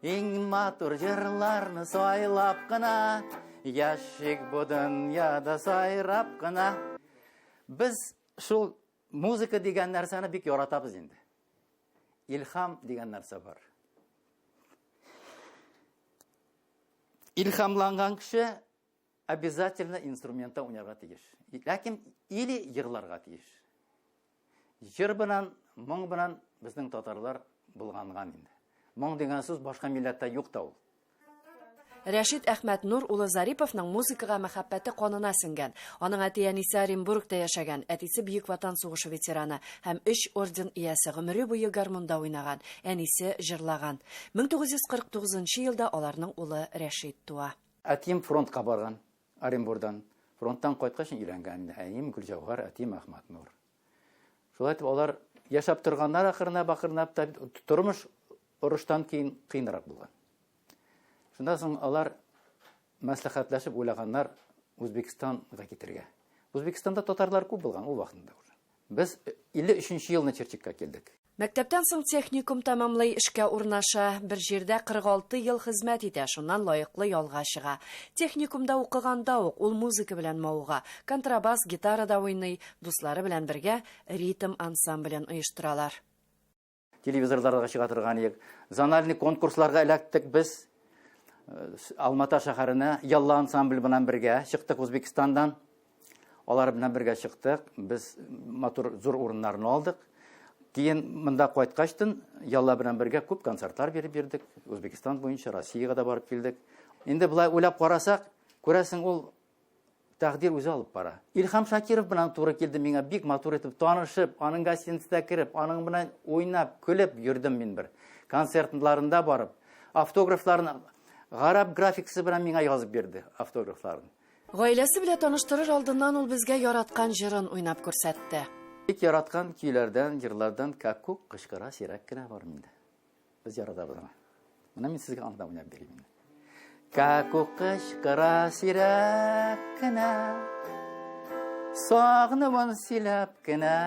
Иң матур җырларны сайлап кына, Яшик бу дөньяда сайрап кына. Без шул музыка дигән нәрсәне бик яратабыз инде. Илһам дигән нәрсә бар. Илһамланган кеше обязательно инструментта уйнарга тиеш. Ләкин или йырларга тиеш. Җыр белән, моң белән безнең татарлар булганган инде. Моң дигән сүз башка милләттә юк та ул. Рәшит Әхмәтнур улы Зариповның музыкага мәхәббәте канына сеңгән. Аның әти-әнисе Оренбургта яшәгән, әтисе Бөек Ватан сугышы ветераны һәм өч орден иясе, гомере буе гармунда уйнаган, әнисе җырлаган. 1949 нчы елда аларның улы Рәшит туа. Әтием фронтка барган, Оренбурдан. Фронттан кайткач өйләнгән инде. Әнием Гөлҗәүһәр, әтием Әхмәтнур. Шулай итеп алар яшәп торганнар акрынлап, акрынлап та тормыш орыштан кейін кыенрак булган. Шуннан соң алар мәслихәтләшеп уйлаганнар Үзбекстанга китергә. Үзбекстанда татарлар күп булган ул вакытында уже. Без 53 елны Черчикка килдек. Мәктәптән соң техникум тәмамлый, эшкә урнаша. Бер җирдә 46 ел хезмәт итә, шуннан лаеклы ялга чыга. Техникумда укыганда ук ул музыка белән мавыга, контрабас, гитарада уйный, дуслары белән бергә Ритм ансамблен оештыралар. Телевизорларга чыга торган идек. Зональный конкурсларга эләктек без. Алмата шәһәренә Ялла ансамбль белән бергә чыктык Үзбекстаннан. Алар белән бергә чыктык. Без матур зур урыннарны алдык. Кейін монда кайткачтын Ялла белән бергә күп концертлар биреп йөрдек. Үзбекстан буенча Россиягә дә барып килдек. Инде болай уйлап карасак, күрәсең, ул тәкъдир үзе алып бара. Илһам Шакиров белән туры килде миңа бик матур итеп танышып, аның гостиницада кереп, аның белән уйнап, көлеп йөрдем мин бер. Концертларында барып, автографларын гарәп графикасы белән миңа язып бирде автографларын. Гаиләсе белән таныштырыр алдыннан ул безгә яраткан җырын уйнап күрсәтте. Бик яраткан көйләрдән, җырлардан Кәккүк кычкыра сирәк кенә бар миндә. Без яратабыз аны. Менә мин сезгә аны да уйнап бирим инде. Кәккүк кычкыра сирәк кенә, сагынуын сөйләп кенә.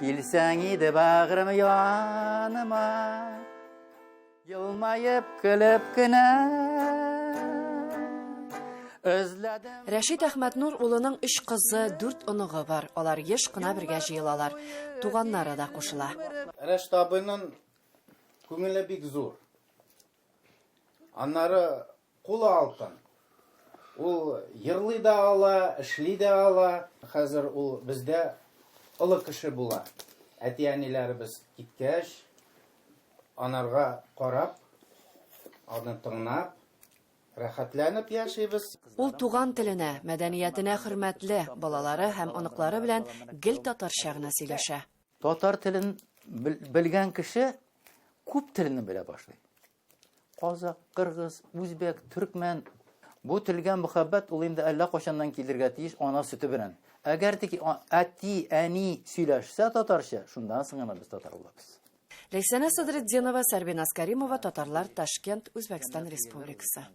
Килсәң иде бәгърем яныма, Елмаеп көлеп кенә Эзләдем. Рәшит Әхмәтнур улының өч кызы, дүрт оныгы бар. Алар еш кына бергә җыелалар. Туганнары да кушыла. Рәшит абыйның күңеле бик зур. Аннары Кулы алтын. Ул йырлый да ала, эшли дә ала. Хәзер ул бездә олы кеше була. Әти-әниләребез киткәч, анарга карап, аны тыңлап, рәхәтләнеп яшибез. Ул туган теленә, мәдәниятенә хөрмәтле, балалары һәм оныклары белән гел татарча гына сөйләшә. Татар телен белгән кеше күп телне белә башлый. Казак, кыргыз, үзбәк, төркмән. Бу телгә мөхәббәт ул инде әллә кайчаннан килергә тиеш ана сөте белән. Әгәр тик әти, әни сөйләшсә татарча, шуннан соң гына без татар булабыз. Ләйсәнә Садретдинова, Сәрбиназ Каримова, Татарлар, Ташкент, Үзбәкстан Республикасы.